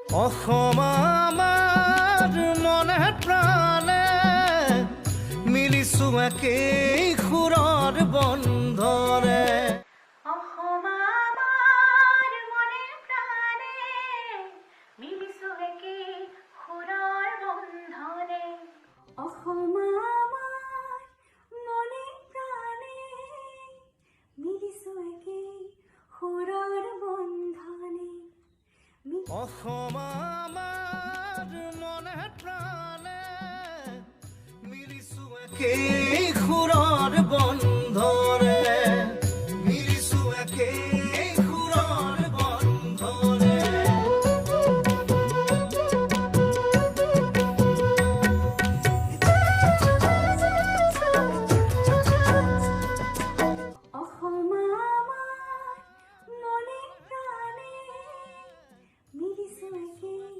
অসম আমাৰ মনে প্ৰাণে মিলিছো একেই সুৰৰ বন্ধনে। অসম আমাৰ মনে প্ৰাণে মিলিছো একেই সুৰৰ বন্ধনে। অসম আমাৰ মনে প্ৰাণে মিলিছো একেই সুৰৰ বন্ধনে। অসম আমাৰ মনে প্ৰাণে মিলিছো একেই সুৰৰ বন্ধনে, মিলিছো একেই সুৰৰ বন্ধনে। অসম আমাৰ মনে প্ৰাণে মিলিছো একেই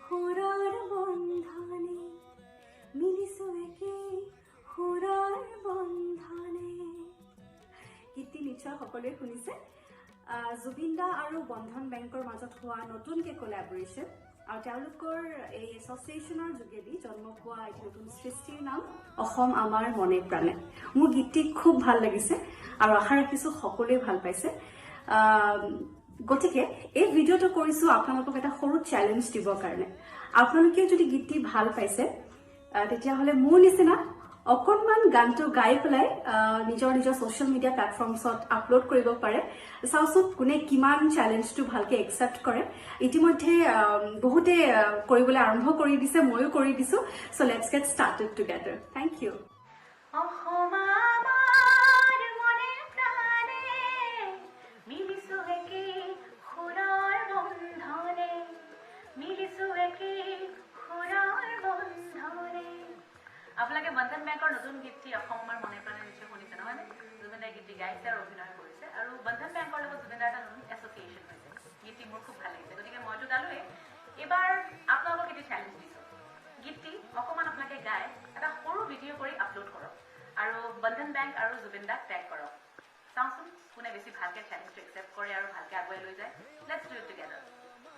সুৰৰ বন্ধনে, মিলিছো একেই সুৰৰ বন্ধনে। গীতটি নিশ্চয় সকলোৱে শুনিছে। জুবিন দা আৰু বন্ধন বেংকৰ মাজত হোৱা নতুনকৈ কোলাবৰেশ্যন আৰু তেওঁলোকৰ এই এছ'চিয়েশ্যনৰ যোগেদি জন্ম পোৱা এটি নতুন সৃষ্টিৰ নাম অসম আমাৰ মনে প্ৰাণে। মোৰ গীতটি খুব ভাল লাগিছে আৰু আশা ৰাখিছোঁ সকলোৱে ভাল পাইছে। গতিকে এই ভিডিঅ'টো কৰিছোঁ আপোনালোকক এটা সৰু চেলেঞ্জ দিবৰ কাৰণে। আপোনালোকেও যদি গীতটি ভাল পাইছে, তেতিয়াহ'লে মোৰ নিচিনা অকণমান গানটো গাই পেলাই নিজৰ নিজৰ ছ'চিয়েল মিডিয়া প্লেটফৰ্মছত আপলোড কৰিব পাৰে। চাওচোন কোনে কিমান চেলেঞ্জটো ভালকে একচেপ্ট কৰে। ইতিমধ্যে বহুতে কৰিবলৈ আৰম্ভ কৰি দিছে, ময়ো কৰি দিছোঁ। So let's get started together. Thank you. Assam আমাৰ মনে প্ৰাণে মিলিছো একেই সুৰৰ বন্ধনে, মিলিছো একেই সুৰৰ বন্ধনে। আপোনালোকে বন্ধন বেংকৰ নতুন গীতটি অসম আমাৰ মনে প্ৰাণে নিশ্চয় শুনিছে, নহয়নে? জুবিন দাই গীতটি গাইছে আৰু অভিনয় কৰিছে আৰু বন্ধন বেংকৰ লগত জুবিন দাৰ এটা নতুন এছ'চিয়েশ্যন হৈছে। গীতটি মোৰ খুব ভাল লাগিছে, গতিকে মইতো গালোৱেই। এইবাৰ আপোনালোকক এটি চেলেঞ্জ দিছোঁ। গীতটি অকণমান আপোনালোকে গাই এটা সৰু ভিডিঅ' কৰি আপলোড কৰক আৰু বন্ধন বেংক আৰু জুবিন দাক টেগ কৰক। চাওঁচোন কোনে বেছি ভালকৈ চেলেঞ্জটো একচেপ্ট কৰে আৰু ভালকৈ আগুৱাই লৈ যায়। Let's do it together.